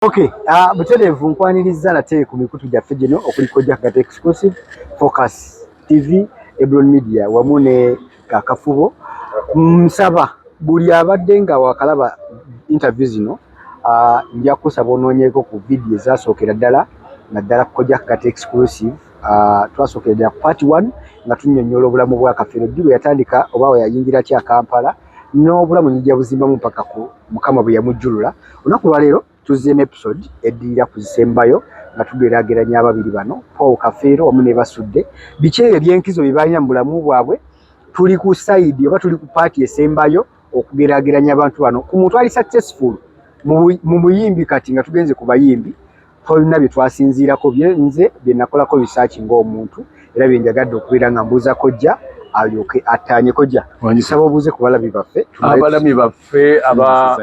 Okay, butereevu nkwaniriza nate ku mikutu gyaffe gino okuli Kojja Kagata Exclusive, Focus TV, Ebron Media wamu ne Kakafubo. Nsaba buli abadde nga wakalaba interview zino, nja kusaba onoonyeeko ku video ezasookera ddala, naddala Kojja Kagata Exclusive. Twasookera ddala ku part 1 nga tunnyonnyola obulamu bwa Kafeero, ddi bwe yatandika oba we yayingira ki Kampala n'obulamu nyijja buzimbamu mpaka ku Mukama bwe yamujjulula. Olunaku lwaleero tuzze ne episode eddirira kuzisembayo nga tugeraageranya ababiri bano, Paul Kafeero wamu ne Basudde. Biki ebyo ebyenkizo bye balina mu bulamu bwabwe? Tuli ku side oba tuli ku part esembayo okugeraageranya abantu bano ku muntu ali successful mu buyimbi. Kati nga tugenze ku bayimbi, tolina bye twasinziirako, bye nze bye nakolako research ng'omuntu era bye njagadde okubeera nga mbuuza Kojja alyoke attaanye. Kojja, nsaba obuuze ku balabi baffe. Abalabi baffe aba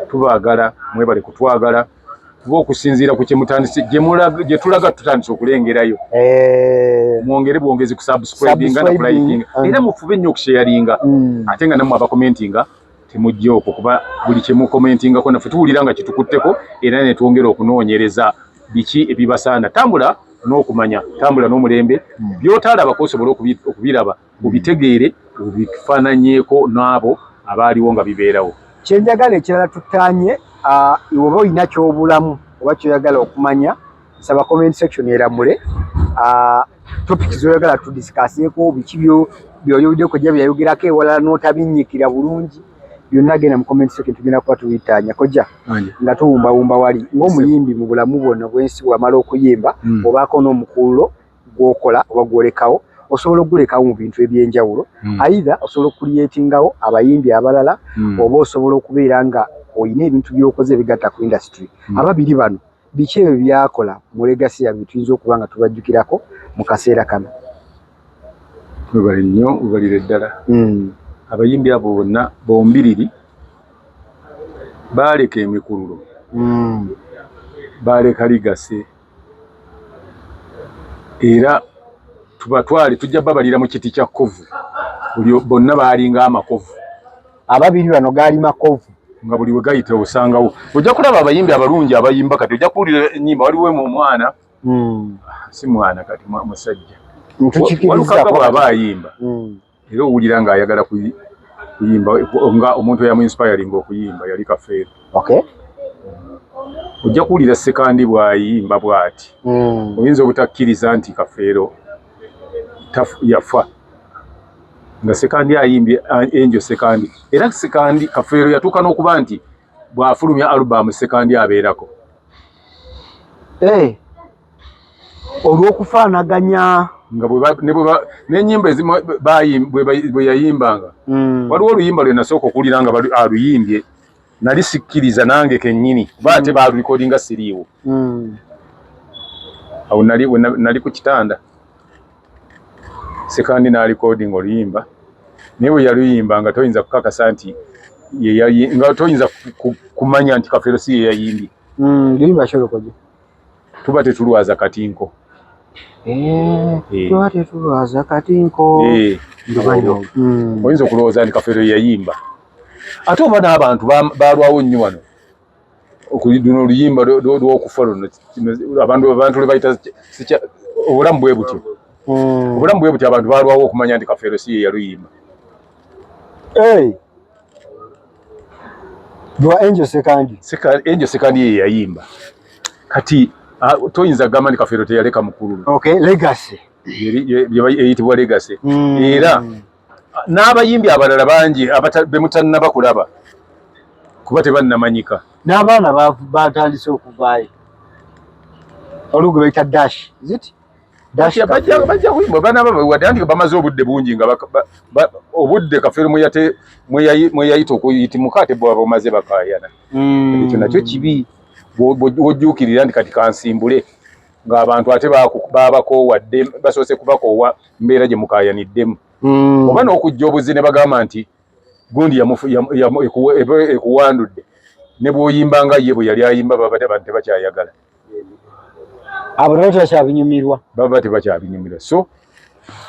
tubaagala, mwebale kutwagala, kuba okusinziira ku kyemutandise gye tulaga, tutandise okulengerayo. Mwongere bwongezi ku subscribinga na kulikinga era mufube nnyo okusharinga, ate nga nammwe abakomentinga temujja okwo, kuba buli kyemukomentingako naffe tuwulira nga kitukutteko era ne twongera okunoonyereza biki ebibasaana. Tambula n'okumanya, tambula n'omulembe, by'otaalabako osobole okubiraba, obitegeere, obifaananyeeko n'abo abaaliwo nga bibeerawo. Kyenjagala ekirala tutaanye, oba olina kyobulamu oba kyoyagala okumanya, nsaba comment section eramule topic zoyagala tudiscusseko, biki byoyogedde kojja byeyayogerako ewalala n'otabinnyikira bulungi byonna, genda mu comment section, tugenda kuba tubitaanya. Kojja, nga tuwumbawumba wali ng'omuyimbi mu bulamu bwonna bwensi, bwamala okuyimba obaako n'omukululo gw'okola oba gw'olekawo, osobola okugulekawo mu bintu ebyenjawulo. Either osobola okucreatingawo abayimbi abalala oba osobola okubeera nga olina ebintu by'okoze ebigatta ku industry. Ababiri bano biki ebyo byakola mu legacy yabwe tuyinza okuba nga tubajjukirako mu kaseera kano? Webale nnyo, webalire ddala. Abayimbi abo bonna bombiriri baaleka emikululo, baaleka legacy, era tubatwale tujja babalira mu kiti kya kkovu. Buli bonna baalinga amakovu. Ababiri bano gaali makovu. Nga buli we gayita osangawo. Ojja kulaba abayimbi abalungi abayimba kati, ojja kuwulira ennyimba. Waliwo omwana, si mwana kati, musajja. Ntukikiriza. Walukagga bw'aba ayimba era owulira ng'ayagala kuyimba nga omuntu eyamuinspiringa okuyimba yali Kafeero. Ojja kuwulira Sekandi bw'ayimba bw'ati, oyinza obutakkiriza nti Kafeero yafa nga Sekandi ayimbye Angel Sekandi. Era Sekandi, Kafeero yatuuka n'okuba nti bw'afulumya alubamu Sekandi abeerako. Eh, olw'okufaanaganya. Nga n'ennyimba ezimu bwe yayimbanga. Waliwo oluyimba lwe nasooka okuwulira nga aluyimbye, nali sikkiriza nange kennyini, kuba ate baalulikodinga siriiwo. Awo nali ku kitanda, Sekandi n'alikodinga oluyimba, naye bwe yaluyimba nga toyinza kukakasa nti nga toyinza kumanya nti Kafeero si ye yayimbye. Luyimba ki olwo? Tuba Tetulwaza Katinko. Eh, Eh. Tuba Tetulwaza Katinko. Eh, Ndumanyi. Oyinza okulowooza nti Kafeero ye yayimba, ate oba n'abantu balwawo nnyo wano luno oluyimba lw'okufa luno, abantu lwe bayita Obulamu Bwe Butyo. Obulamu Bwe Butyo, abantu balwawo okumanya nti Kafeero si ye yaluyimba. Hey. Lwa Angel Sekandi. Angel Sekandi ye yayimba. Kati toyinza kugamba nti Kafeero teyaleka mukululo. Okay, legacy. Eyitibwa legacy. Era n'abayimbi abalala bangi be mutannaba kulaba kuba tebannamanyika. N'abaana batandise okuvaayo. Olwo gwe bayita Dash. Is it? Dash. Bajja kuyimba baana wadde anti bamaze obudde bungi nga obudde Kafeero mwe yayita okuyitimuka, ate bwaba bamaze bakaayana. Ekyo nakyo kibi, wojjuukirira nti kati kansimbule ng'abantu ate babakoowadde, basoose kubakoowa mbeera gye mukaayaniddemu. Oba n'okujja obuzi ne bagamba nti gundi ekuwandudde, ne bw'oyimba nga ye bwe yali ayimba, baba abantu tebakyayagala. Abo nabo tebakyabinyumirwa. Baba tebakyabinyumirwa. So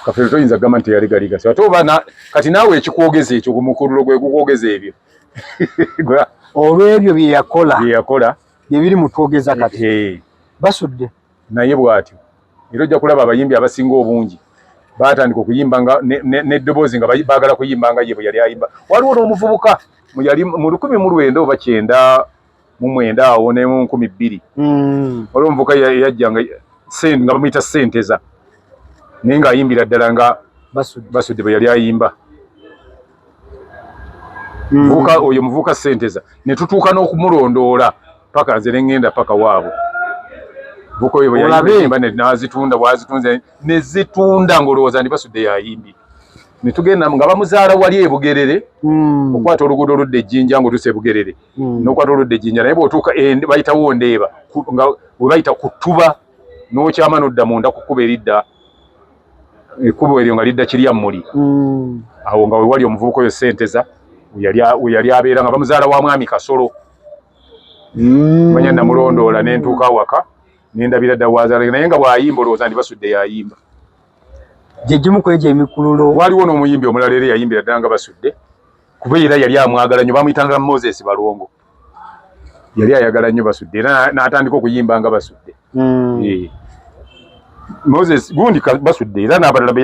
Kafeero toyinza kugamba nti teyali legacy, ate oba kati naawe ekikwogeza ekyo, gumukululo gwe gukwogeza ebyo. Olw'ebyo bye yakola. Bye yakola. Byebiri mutwogeza kati. Basudde. Naye bw'atyo era ojja kulaba abayimbi abasinga obungi baatandika okuyimba nga n'eddoboozi nga baagala kuyimba nga ye bwe yali ayimba. Waliwo n'omuvubuka yali mu 1999 oba 99 awo ne mu 2000. Waliwo omuvubuka yajja nga nga bamuyita Senteza, naye ng'ayimbira ddala nga Basudde bwe yali ayimba. Muvubuka oyo, muvubuka Senteza, ne tutuuka n'okumulondoola paka nze ne ŋŋenda paka waabwe. Muvubuka oyo bwe yayimba n'azitunda, bw'azitunze ne zitunda ng'olowooza ndi Basudde yayimbye. Ne tugenda nga bamuzaala wali e Bugerere, okwata oluguudo oludda Ejjinja ng'otuuse e Bugerere, n'okwata oludda Ejjinja, naye bw'otuuka bayitawo Ndeeba, nga we bayita ku ttuba n'okyama n'odda munda ku kkubo eridda, ekkubo eryo nga lidda Kiryammuli. Awo nga we wali omuvubuka oyo Senteza we yali abeera, nga bamuzaala wa Mwami Kasolo. Manya namulondoola ne ntuuka awaka ne ndabira dda waazaala, naye nga bw'ayimba olowooza ndi Basudde y'ayimba. Gye gimu ku egyo emikululo. Waliwo n'omuyimbi omulala era yayimbira ddala nga Basudde, kuba era yali amwagala nnyo, bamuyitanga Moses Balongo. Yali ayagala nnyo Basudde era n'atandika okuyimba nga Basudde. Moses gundi Basudde era n'abalala be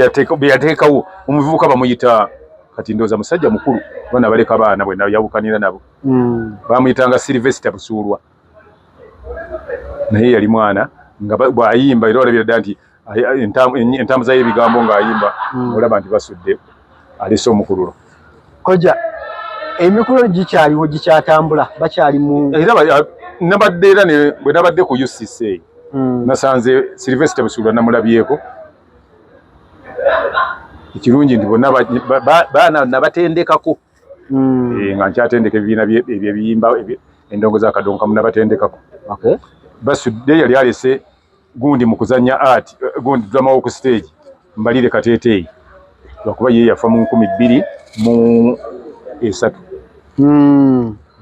yateekawo. Omuvubuka bamuyita kati ndowooza musajja mukulu, kuba nabaleka baana bwe yawukanira nabo. Bamuyitanga Sylvester Busuulwa, naye yali mwana nga bw'ayimba era olabira ddala nti entambuza y'ebigambo ng'ayimba olaba nti Basudde alese omukululo. Kojja, emikululo gikyaliwo, gikyatambula, bakyali mu Era nabadde era bwe nabadde ku UCC nasanze Sylvester Busuulwa, namulabyeko. Ekirungi nti bonna baana nabatendekako. Nga nkyatendeka ebibiina ebyo ebiyimba endongo z'akadonkamu, nabatendekako. Basudde yali alese gundi mu kuzannya art, gundi drama wo ku stage, Mbalire Kateeteeyi, lwakuba ye yafa mu 2003.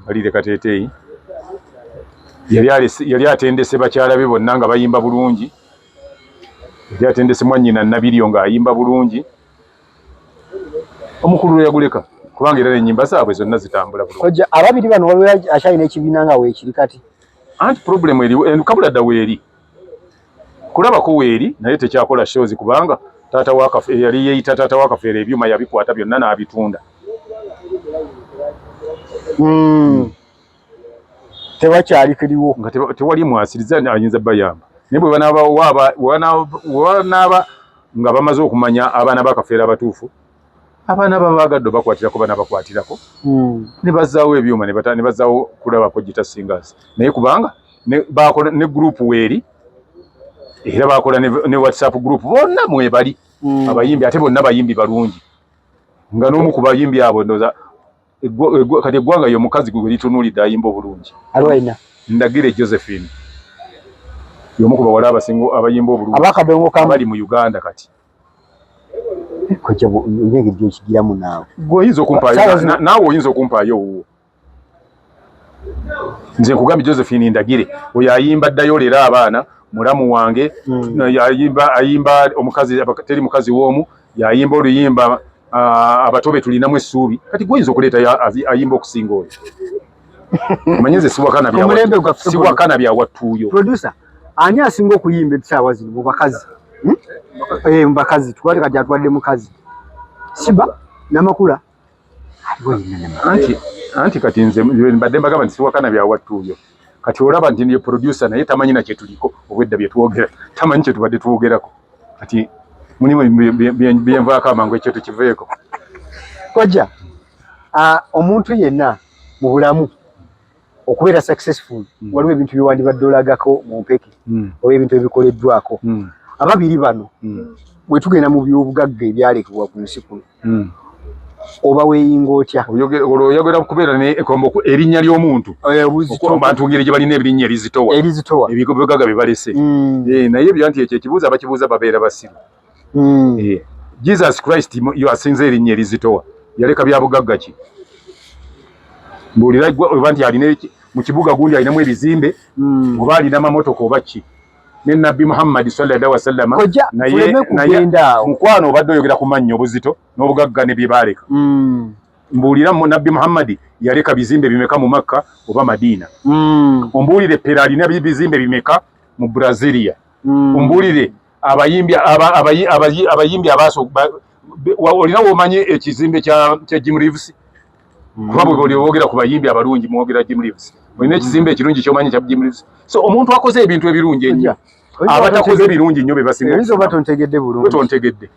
Mbalire Kateeteeyi yali atendese bakyala be bonna nga bayimba bulungi. Yali atendese mwannyina Nabiryo ng'ayimba bulungi. Omukululo yaguleka kubanga era n'ennyimba zaabwe zonna zitambula bulungi. Kojja, ababiri bano waliwo akyalina ekibiina nga weekiri kati? Anti problem eri kabula dda weeri kulabako weeri, naye tekyakola shows kubanga taata wa yali yeeyita taata wa Kafeero, ebyuma yabikwata byonna n'abitunda. Tewakyali kiriwo. Nga tewali mwasiriza ayinza bayamba, naye bwe banaaba nga bamaze okumanya abaana ba Kafeero abatuufu, abaana babaagadde bakwatirako, banabakwatirako ne bazzaawo ebyuma ne bazzaawo kulabako Guitar Singers. Naye kubanga bakola ne group weeri, era bakola ne WhatsApp group, bonna mwebali abayimbi, ate bonna bayimbi balungi, nga n'omu ku bayimbi abo ndowooza kati eggwanga ye omukazi gwe litunuulidde ayimba obulungi. Alwaina. Ndagire Josephine y'omu ku bawala abasinga abayimba obulungi abakadongo kamu abali mu Uganda kati. Kojja, engeri gyokigiramu naawe. Gwe oyinza okumpaayo, naawe oyinza okumpaayo owuwo. Nze nkugambye Josephine Ndagire oyo ayimba ddayo leero abaana mulamu wange. Ayimba omukazi teri mukazi w'omu, yayimba oluyimba abato be tulinamu essuubi. Kati gwe oyinza okuleeta ayimba okusinga oyo? Omanye nze siwakana byawattuuyo. Producer, ani asinga okuyimba essaawa zino mu bakazi? Mu bakazi tukwate kati atwadde mukazi Siba Namakula. Anti kati nze mbadde mbagamba nti siwakana byawattuuyo. Kati olaba nti ndiye producer, naye tamanyi na kyetuliko obwedda byetwogera, tamanyi kyetubadde twogerako. Kati mulimu byenvaako amangu, ekyo tukiveeko. Kojja, omuntu yenna mu bulamu okubeera successful, waliwo ebintu byewandibadde olagako mu mpeke oba ebintu ebikoleddwako. Ababiri bano bwe tugenda mu byobugagga ebyalekebwa ku nsi kuno, oba weeyinga otya? Olwo oyogera kubeera erinnya ly'omuntu, abantu ngeri gye balina erinnya erizitowa, erizitowa, ebibugagga bye balese. Naye ebyo nti ekyo ekibuuzo abakibuuza babeera basiru. Jesus Christ yo asinze erinnya erizitowa, yaleka bya bugagga ki? Mbuulira oba nti alina mu kibuga gundi alinamu ebizimbe, oba alina amamotoka oba ki? Ne Nabbi Muhammad sallallahu alaihi wasallama. Naye mukwano, obadde oyogera ku mannya, obuzito n'obugagga ne bye baaleka. Mbuulira, Nabbi Muhammadi yaleka bizimbe bimeka mu Makka oba Madina. Ombuulire Pele alina bizimbe bimeka mu Brazilia. Ombuulire abayimbi abayimbi abaaso olina womanye ekizimbe kya Jim Reeves. Kuba bwe boogera ku bayimbi abalungi mwogera Jim Reeves. Olina ekizimbe ekirungi ky'omanyi kya Jim Reeves. So omuntu akoze ebintu ebirungi ennyo, abatakoze ebirungi nnyo be basinga. Oyinza oba tontegedde bulungi. Tontegedde.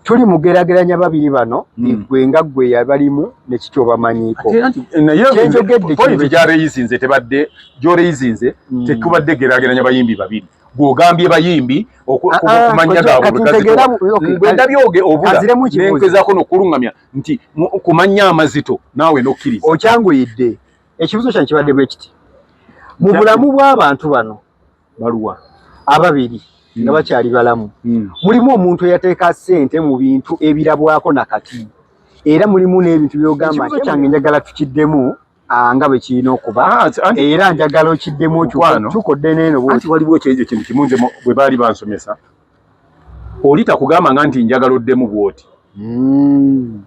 Tuli mugerageranya babiri bano, gwe nga gwe yabalimu ne kiki obamanyiiko. Naye point gy'areyizinze tebadde gy'oreyizinze tekubadde geraageranya bayimbi babiri. Gw'ogambye bayimbi okumanya gaabwe bwe ndabyoge obula nengezaako n'okulungamya nti kumanya amazito naawe n'okkiriza. Okyanguyidde. Ekibuuzo kyange kibadde bwe kiti. Mu bulamu bw'abantu bano baluwa ababiri nga bakyali balamu, mulimu omuntu eyateeka ssente mu bintu ebirabwako nakati, era mulimu n'ebintu by'ogamba. Ekibuuzo kyange njagala tukiddemu nga bwe kirina okuba, era njagala okiddemu okyukodde n'eno bw'oti. Anti waliwo ekintu kimu nze bwe baali bansomesa, oli takugamba nga nti njagala oddemu bw'oti.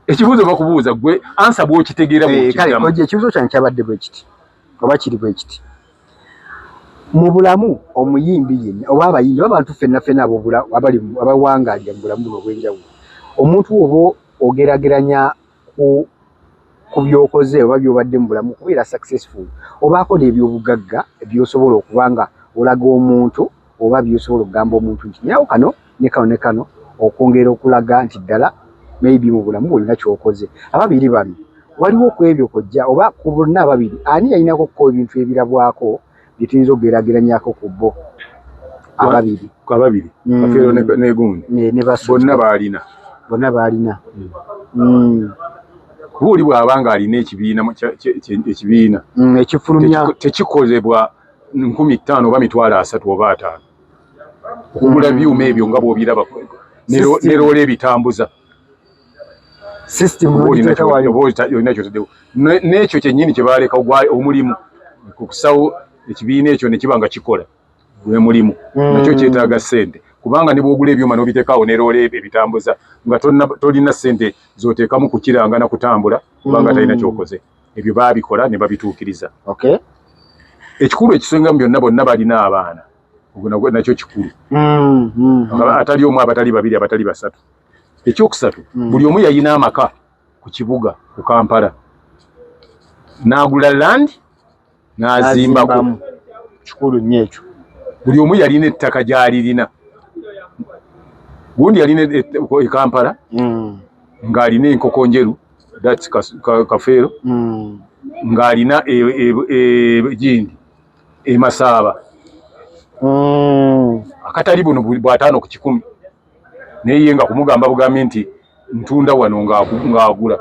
Ekibuuzo bakubuuza gwe ansa bw'okitegeera bw'okiddamu. Kale ekibuuzo kyange kyabadde bwe kiti oba kiri bwe kiti. Mu bulamu omuyimbi yenna oba abayimbi oba abantu ffenna ffenna abali abawangaalira mu bulamu buno obw'enjawulo, omuntu oba ogeraageranya ku by'okoze oba by'obadde mu bulamu okubeera successful, obaako n'ebyobugagga by'osobola okuba nga olaga omuntu oba by'osobola okugamba omuntu nti nyawo kano ne kano ne kano, okwongera okulaga nti ddala maybe mu bulamu olina ky'okoze. Ababiri bano waliwo ku ebyo kojja oba ku bonna ababiri ani yalinako ko ebintu ebirabwako bye tuyinza okugeraageranyako ku bo ababiri? Ababiri Kafeero ne gundi ne Basu bonna baalina. Bonna baalina. Kuba oli bw'aba ng'alina ekibiina ekibiina ekifulumya tekikolebwa 5,000 oba 30,000 oba 50 okugula byuma ebyo nga bw'obiraba ne loole ebitambuza. System olina kyotaddewo n'ekyo kyennyini kye baaleka omulimu ku kusawo ekibiina ekyo ne kiba nga kikola gwe mulimu nakyo kyetaaga ssente, kubanga ne bw'ogula ebyuma n'obiteekaawo ne loole ebitambuza nga tolina ssente z'oteekamu kukiranga na kutambula kubanga talina ky'okoze. Ebyo baabikola ne babituukiriza. Ekikulu ekisinga mu byonna, bonna balina abaana, ogwo nakyo kikulu, atali omu, abatali babiri, abatali basatu. Ekyokusatu, buli omu yalina amaka ku kibuga ku Kampala, n'agula land n'azimbako. Kikulu nnyo ekyo. Buli omu yalina ettaka gy'alirina. Gundi yalina e Kampala ng'alina enkoko njeru, that's Kafeero, ng'alina gindi e Masaaba akatali buno bw'ataano ku kikumi, naye ye nga kumugamba bugambi nti ntunda wano ng'agula.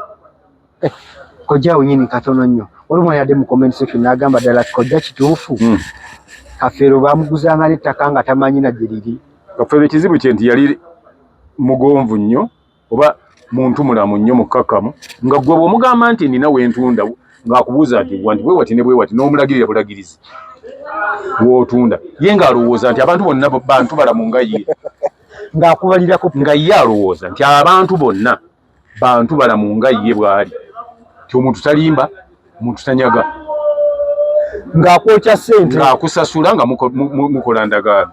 Kojja wenyini katono nnyo, waliwo yadde mu comment section n'agamba ddala kojja kituufu Kafeero bamuguzanga n'ettaka nga tamanyi na gye liri? Kafeero ekizibu kye nti yali mugonvu nnyo oba muntu mulamu nnyo mukkakkamu, nga gwe bw'omugamba nti nina wentunda ng'akubuuza nti wanti bwe wati ne bwe wati, n'omulagirira bulagirizi w'otunda, ye ng'alowooza nti abantu bonna bantu balamu nga ye, ng'akubalirako, nga ye alowooza nti abantu bonna bantu balamu nga ye bw'ali, nti omuntu talimba, omuntu tanyaga, ng'akwokya ssente, ng'akusasula nga mukola ndagaano.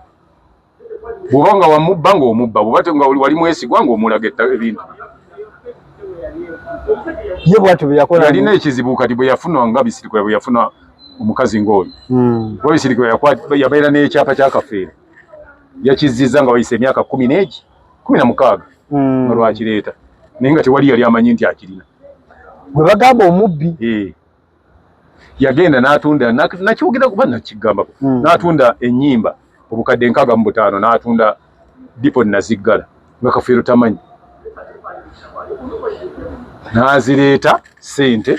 Bw'oba nga wamubba ng'omubba, bw'oba nga wali mwesigwa ng'omulaga ebintu. Ye bw'atyo bwe yakola. Yalina ekizibu kati bwe yafuna nga Bisirikwa, bwe yafuna omukazi ng'oyo, kuba Bisirikwa yabeera n'ekyapa kya Kafeero, yakizizza nga wayise emyaka 10 n'egi 16 nga lwakireeta, naye nga tewali yali amanyi nti akirina. Gwe bagamba omubbi. Yagenda n'atunda, nakyogera kuba nakigambako, n'atunda ennyimba obukadde 65, n'atunda dipo naziggala nga Kafeero tamanyi, n'azireeta ssente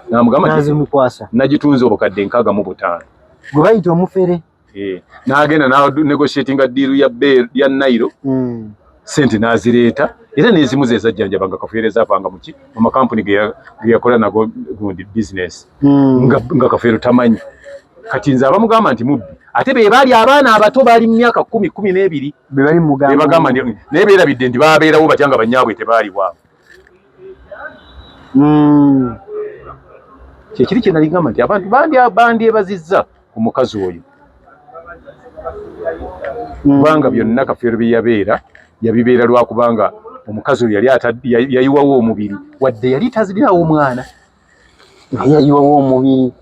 n'amugamba nazimukwasa, nagitunze obukadde 65. Gwe bayita omufere. N'agenda n'anegotiatinga deal ya ya Nairo, sente n'azireeta, era n'ezimu ze zajjanjaba nga Kafeero zaavanga muki mu makampuni ge yakola nago gundi business, nga Kafeero tamanyi. Kati nze abamugamba nti mubbi, ate be baali abaana abato, baali mu myaka 10, 12, bebagamba nti, naye beerabidde nti babeerawo batya nga banyaabwe tebaali bwabwe. Kyekiri kye nali ngamba nti abantu bandyebazizza ku mukazi oyo, kubanga byonna Kafeero bye yabeera yabibeera lwakubanga omukazi oyo yali yayiwawo omubiri, wadde yali tazirinawo omwana, naye yayiwawo omubiri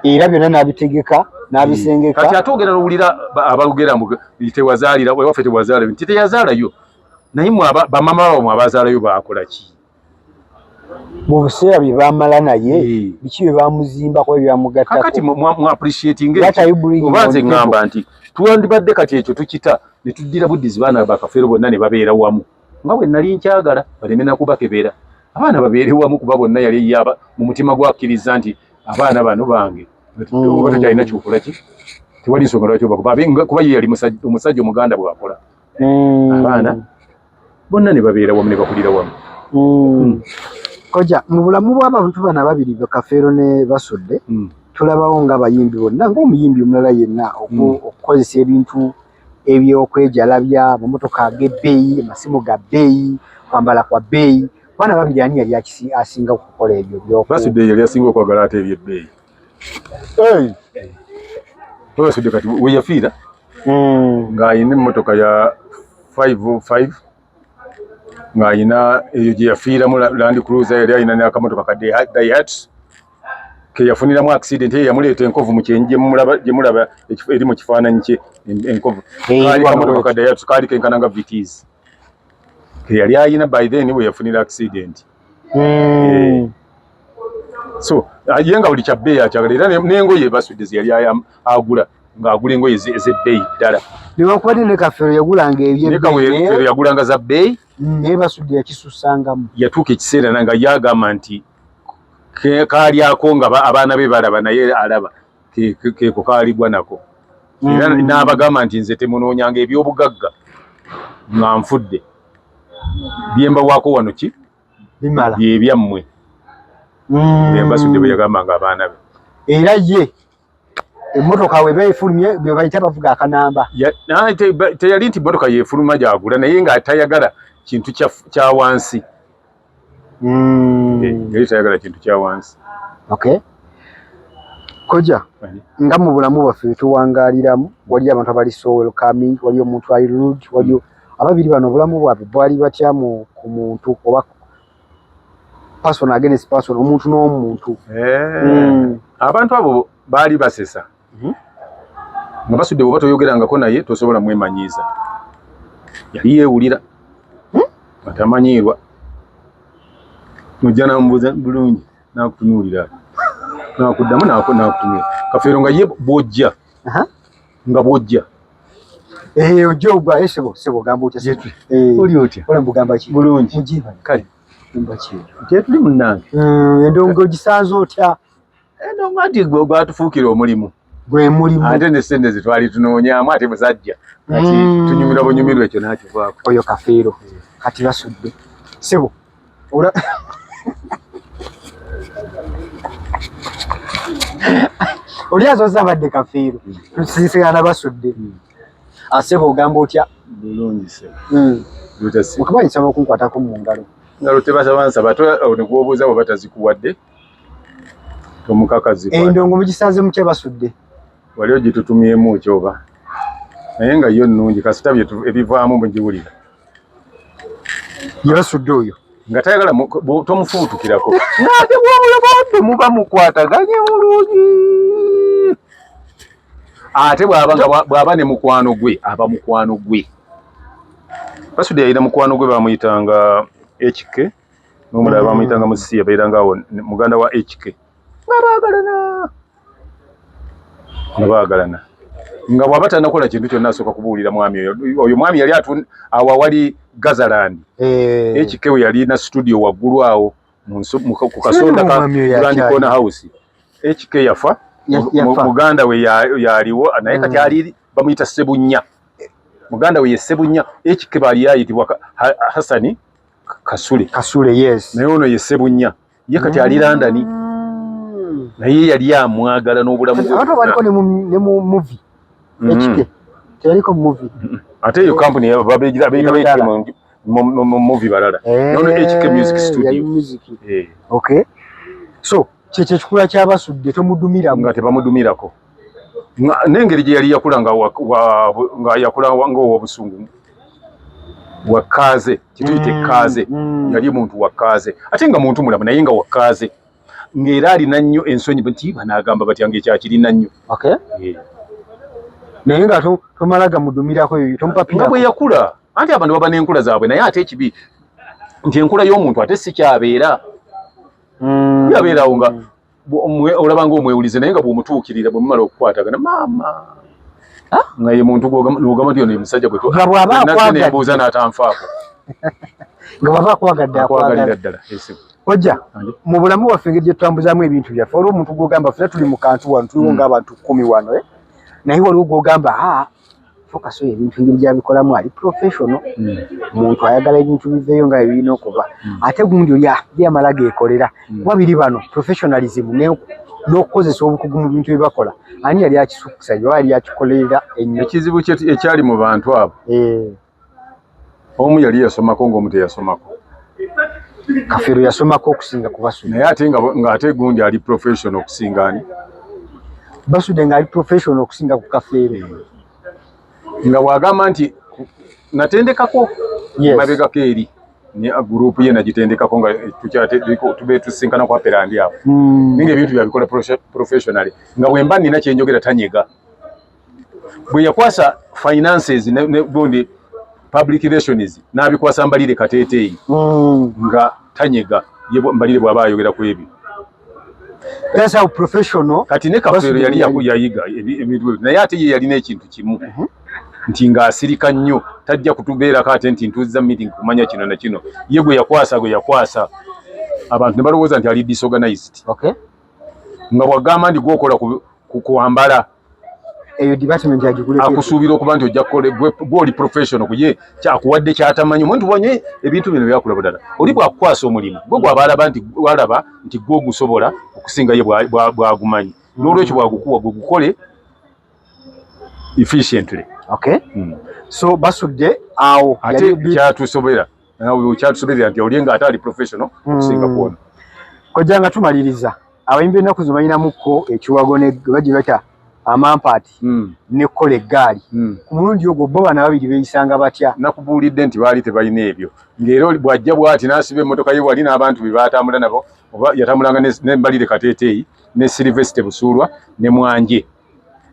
era byonna n'abitegeka n'abisengeka. Kati ate ogenda n'owulira abalugera mbu tewazaalira ewaffe, tewazaalayo, nti teyazaalayo, naye bamama baabwe abazaalayo baakola ki? Mu biseera bye baamala naye, biki bye bamuzimbako ebyamugattako? Kakati mu appreciating oba nze ŋŋamba nti twandibadde kati ekyo tukita ne tuddira buddizi baana ba Kafeero bonna ne babeera wamu nga bwe nali nkyagala, baleme nakubakebera, abaana babeere wamu, kuba bonna yali yaba mu mutima gwakkiriza nti abaana bano bange, oba tokyalina kyokola ki, tewali nsonga lwaki obakuba, kuba ye yali omusajja omuganda bw'akola. Abaana bonna ne babeera wamu ne bakulira wamu. Koja, mu bulamu bw'abantu bano ababiri, Kafeero ne Basudde, tulabawo ng'abayimbi bonna, ng'omuyimbi omulala yenna, okukozesa ebintu ebyokwejalabya, amamotoka ag'ebbeeyi, amasimu ga bbeeyi, kwambala kwa bbeeyi. Baana babiri ani yali asinga okukola ebyo? Basudde yali asinga okwagala ate ebyebbeeyi. Basudde kati we yafiira ng'ayina emmotoka ya 505, ng'ayina eyo gye yafiiramu Land Cruiser, yali ayina n'akamotoka ka Daihatsu ke yafuniramu accident eyo yamuleeta enkovu mu kyenyi gye mulaba eri mu kifaananyi kye, enkovu. Kaali kamotoka ka Daihatsu kaali kenkana nga Vitz ke yali ayina by then we yafunira accident. So ye nga buli kya bbeeyi akyagala, era n'engoye Basudde ze yali agula, ng'agula engoye ez'ebbeeyi ddala. Newankubadde ne Kafeero yagulanga ebyebbeeyi, yagulanga za bbeeyi, naye Basudde yakisussangamu. Yatuuka ekiseera nga yagamba nti kaalyako nga abaana be balaba, naye alaba keeko kaaligwa nako, era n'abagamba nti nze temunoonyanga ebyobugagga nga nfudde, byembawaako wano ki bimala, byebyammwe. Basudde bwe yagambanga abaana be. Era ye emmotoka we beefulumye bwe bayita bavuga akanamba. Teyali nti mmotoka yeefuluma gyagula, naye nga tayagala kintu kya wansi. Yali tayagala kintu kya wansi. Okay, Koja, nga mu bulamu bwaffe tuwangaaliramu, waliyo abantu abali so welcoming, waliyo omuntu ali rude, waliyo ababiri bano obulamu bwabwe bwali batya ku muntu oba person against person, omuntu n'omuntu? Abantu abo baali basesa nga Basudde bwoba toyogerangako naye tosobola mwemanyiiza, yali yeewulira atamanyiirwa. Ojja namubuuza bulungi, nakutunuulira, nakuddamu, nakutumira. Kafeero nga ye bwojja nga bwojja Ojja ogwa, sebo, sebo, gamba otya? Oli otya? Ola mbugamba ki? Bulungi. Kale tetuli munnange. Endongo ogisanze otya? Endongo anti gwatufuukira omulimu. Gwe mulimu. Ate ne sente zetwali tunoonyaamu, ate musajja kati tunyumirwa bunyumirwa, ekyo nakivaako. Oyo Kafeero. Kati Basudde, sebo, ola oli azoza abadde Kafeero, tusisigana Basudde. Asebo, ogamba otya? Bulungi sebo. Mukama, nsaba okunkwatako mu ngalo. Ngalo tebasaba, nsaba negwobuuza bwe batazikuwadde tomukakazi. Endongo mugisanze mutya, Basudde? Wali ogitutumyemu kyoba, naye nga yo nnungi, kasita ebivaamu mugiwulira. Ye Basudde oyo. Nga tayagala tomufubutukirako, ng'ate bwomulabadde muba mukwataganye bulungi, ate bw'aba nga bw'aba ne mukwano gwe, aba mukwano gwe. Basudde yalina mukwano gwe bamuyitanga HK, n'omulala bamuyitanga Musiya, babeeranga awo, muganda wa HK, nga baagalana, nga baagalana, nga bw'aba tannakola kintu kyonna asooka kubuulira mwami oyo. Oyo mwami yali awo awali Gazaland. HK we yalina studio waggulu awo ku kasonda ka Grand Corner House. HK yafa, muganda we yaliwo, naye kati ali bamuyita Sebunya, muganda we ye Sebunya. HK baali yayitibwa Hasani Kasule. Kasule, yes. Naye ono ye Sebunya, ye kati ali London, naye yali amwagala n'obulamu bwe. Abantu baliko ne mu movie. HK teyaliko mu movie? Ate eyo kampuni babegira abeeyita mu movie balala. Nono HK Music Studio. Okay, so Kyekyo ekikula kyabasudde tomudumiramu. Nga tebamudumirako. N'engeri gye yali yakula nga yakula ng'owobusungu wakaaze, kituyite kaaze, yali muntu wakaaze ate nga muntu mulamu, naye nga wakaaze ng'era alina nnyo ensonyi nti banaagamba batya ng'ekyakirina nnyo. Naye nga tomala gamudumirako eyo, tomupapira. Nga bwe yakula, anti abantu baba n'enkula zaabwe, naye ate ekibi nti enkula y'omuntu ate si kyabeera. Yabeerawo nga olaba ng'omwewulize, naye nga bw'omutuukirira bwe mumala okukwatagana maama nga ye muntu gw'ogamba nti ono ye musajja gwe Nga bw'aba akwagadde. Nembuuza n'atanfaako. Nga bw'aba akwagadde, akwagalira akwagala ddala esibu. Kojja, mu bulamu bwaffe engeri gye tutambuzaamu ebintu byaffe, waliwo omuntu gw'ogamba ffenna tuli mu kantu wano, tuliwo ng'abantu 10 wano, eh? Naye waliwo gw'ogamba Focus oyo ebintu engeri gy'abikolamu ali professional, muntu ayagala ebintu biveeyo nga bye birina okuba, ate gundi oyo ye amala geekolera. Kuba biri bano professionalism n'okukozesa obukugu mu bintu bye bakola, ani yali akisukusa oba yali akikolerera ennyo? Ekizibu ekyali mu bantu abo, omu yali yasomako ng'omu teyasomako. Kafeero yasomako okusinga ku Basudde. Naye ate ng'ate gundi ali professional okusinga ani? Basudde ng'ali professional okusinga ku Kafeero. Nga bw'agamba nti natendekako mabegako eri ne group ye nagitendekako nga tube tusinkana kwa Perandi awo. Ninga ebintu byabikola professionally, nga bwe mba nina kyenjogera tanyega. Bwe yakwasa finances ne gundi public relations n'abikwasa Mbalire Kateeteeyi, nga tanyega ye Mbalire bw'aba ayogera ku ebyo. That's how professional. Kati ne Kafeero yali yayiga ebintu ebyo, naye ate ye yalina ekintu kimu nti ng'asirika nnyo, tajja kutubeerako ate nti ntuuzza meeting kumanya kino na kino. Ye gwe yakwasa abantu ne balowooza nti ali disorganized. Nga bw'agamba nti gw'okola ku kwambala, eyo department yagiguleko, akusuubira okuba nti ojja kukola gwe oli professional ku ye kyakuwadde kyatamanyi. Omuntu bwanye ebintu bino byakula bulala, oli bw'akukwasa omulimu gwe gw'aba alaba nti walaba nti gwe ogusobola okusinga ye bw'agumanyi, n'olwekyo bw'agukuwa gwe gukole efficiently. So Basudde awo ate kyatusobera kyatusoberera nti oli nga ate ali professional okusinga kwona. Kojja, nga tumaliriza, abayimbi ennaku zino balinamuko ekiwago ne bagi batya amampaati nekkola eggaali. Ku mulundi ogwo bo bana babiri beeyisanga batya? Nakubuulidde nti baali tebalina ebyo, ng'era bw'ajja bw'ati n'asiba emmotoka ye wali n'abantu be batambula nabo, oba yatambulanga ne Mbalire Kateeteeyi ne Silvestre Busuulwa ne Mwanje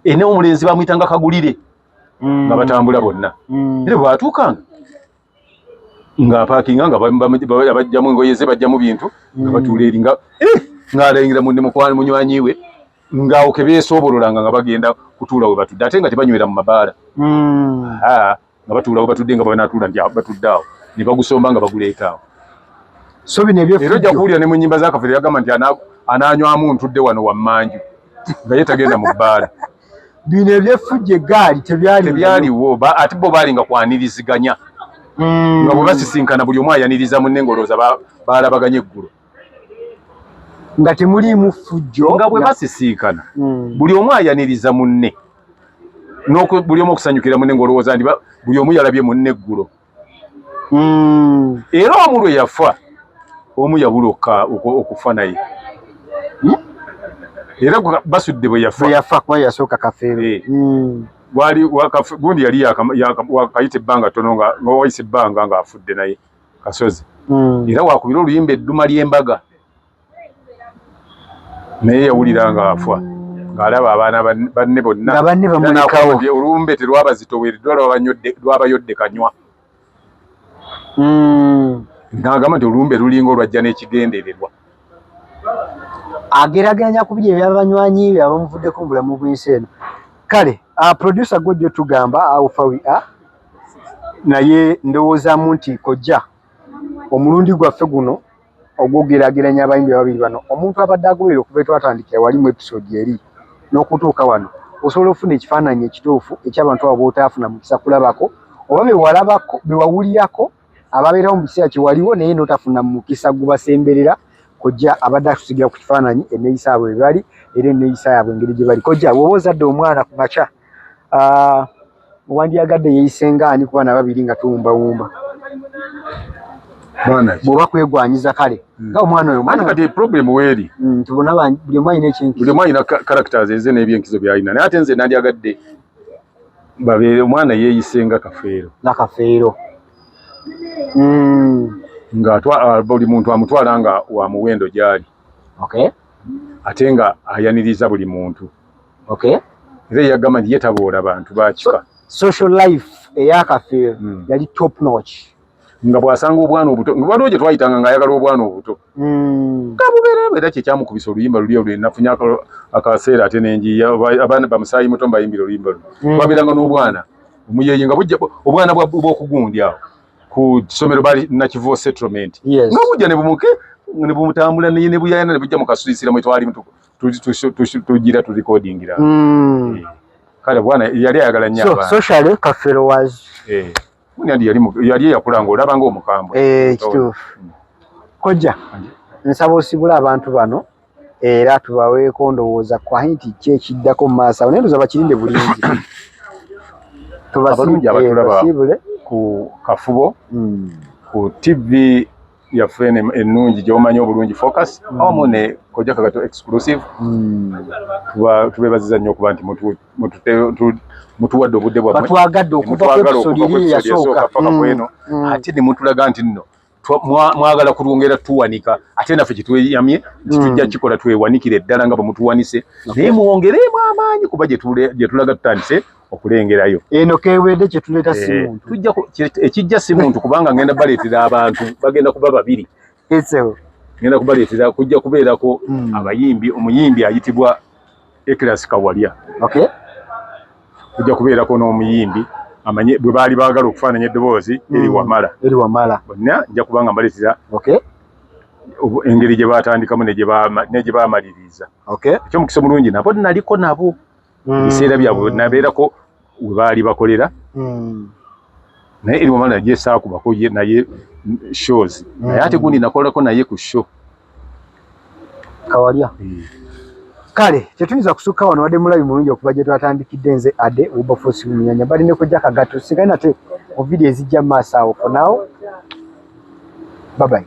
ene omulenzi bamuyitanga Kagulire, nga batambula bonna. Era bwe batuukanga ng'apaakinga nga bajjamu engoye ze, bajjamu bintu nga batuula eri nga ng'alayingira munne mukwano munywanyi we, ng'awo ke beesoobololanga nga bagenda kutuula we batudde, ate nga tebanywera mu mabaala, nga batuula we batudde, nga banaatuula nti batudde awo ne bagusomba nga baguleeta awo. So bino Era ojja ebyefujjo kuwulira ne mu nnyimba za Kafeero yagamba nti anaanywamu ntudde wano wammanju, nga ye tagenda mu bbaala. Bino ebyefujjo eggaali tebyali Tebyaliwo. Ate bo baalinga kwaniriziganya, nga bwe basisinkana buli omu ayaniriza munne ng'olowooza baalabaganye eggulo. Nga temuliimu ffujjo. Nga bwe basisinkana buli omu ayaniriza munne buli omu okusanyukira munne ng'olowooza nti buli omu yalabye munne eggulo. Era omu lwe yafa omu yabula okufa naye. Era Basudde bwe yafa Bwe yafa, kuba yasooka Kafeero. Wali gundi yali wakayita ebbanga ttono nga wayise ebbanga ng'afudde naye Kasozi. Era wakubira oluyimba edduma ly'embaga, naye yawulira ng'afa ng'alaba abaana banne bonna Nga banne Era bamulekawo. n'akola nti olumbe terwabazitowereddwa lwabayodde kanywa. N'agamba nti olumbe lulinga olwajja n'ekigendererwa. Ageraganya ku biri ebyabanywanyi be abamuvuddeko mu bulamu bw'ensi eno. Kale producer gwojja otugamba how far we are, naye ndowoozaamu nti kojja omulundi gwaffe guno ogw'ogeraageranya abayimbi ababiri bano, omuntu abadde agoberera okuva twatandikira wali mu episode eri n'okutuuka wano, osobola okufuna ekifaananyi ekituufu eky'abantu abo b'otaafuna mukisa kulabako oba be walabako, be wawulirako ababeerawo mu kiseera kye waliwo naye n'otafuna mukisa gubasemberera. Kojja abadde atusigira ku kifaananyi enneeyisa yaabwe bwe bali era enneeyisa yaabwe engeri gye bali. Kojja, bw'oba ozadde omwana ku makya, wandyagadde yeeyise nga ani ku baana babiri nga tuwumbawumba? Bw'oba kwegwanyiza kale nga omwana oyo omwana kati problem weeri tubona buli omu alina ekyenkizo, buli omu alina characters eze n'ebyenkizo by'alina, naye ate nze nandyagadde babeere omwana yeeyise nga Kafeero, nga Kafeero nga buli muntu amutwala nga wa muwendo gy'ali. Okay. Ate nga ayaniriza buli muntu. Okay. Era yagamba nti ye taboola bantu bakika. Social life eya Kafeero yali top notch. Nga bw'asanga obwana obuto, nga waliwo gye twayitanga ng'ayagala obwana obuto. Nga bubeera era kye kyamukubisa oluyimba luli olwe nafunye akaseera ate nenjiya abaana bamusaayi muto mbayimbira oluyimba luno. Twabeeranga n'obwana omuyeeye nga bujja obwana bw'okugundi awo ku ssomero bali Nakivubo settlement. Yes. Nga bujja ne bumuke ne bumutambula ne buyayana ne bujja mu kasuisira mwe twali tugira turekodingira. Kale bwana yali ayagala nnyo abaana. So socially Kafeero was Munyandi yali eyakula ng'olaba ng'omukambwe. Kituufu. Kojja, nsaba osibule abantu bano era tubaweeko ndowooza kwa nti ki ekiddako mu maaso awo, naye ndowooza bakirinde bulinzi. Abalungi abatulaba ku Kafubo, ku TV yaffe ennungi gy'omanyi obulungi Focus, awamu ne Kojja Kagato Exclusive. Tubeebaziza nnyo okuba nti mutuwadde obudde bwammwe. Batwagadde okuva ku episode eri eyasooka paka ku eno, ate ne mutulaga nti nno mwagala kulwongera tuwanika, ate naffe kyetweyamye nti tujja kikola twewanikire ddala nga bwe mutuwanise, naye mwongeremu amaanyi kuba gye tulaga tutandise okulengerayo. Eno kewedde kye tuleeta si muntu. Ekijja si muntu kubanga ngenda baleetera abantu bagenda kuba babiri. Ngenda kubaleetera kujja kubeerako abayimbi, omuyimbi ayitibwa Eclas Kawalya. Okay. Kujja kubeerako n'omuyimbi amanye bwe baali baagala okufaananya eddoboozi Eri Wamala. Eri Wamala. Bonna nja kubanga mbaleetera Okay. engeri gye baatandikamu ne gye baamaliriza. Okay. Ekyomukisa omulungi nabo naliko nabo. Ebiseera byabwe nabeerako we baali bakolera. Naye Eri Wamala naye saakubako naye shows. Naye ate gundi nakolako naye ku show. Kawalya. Kale tetuyinza kusukka wano, wadde mulabi mulungi okuva gye twatandikidde. Nze Ade Wilberforce Munyanya, bali ne Kojja Kagato. Sigale nate mu vidiyo ezijja mu maaso awo. For now, bye bye.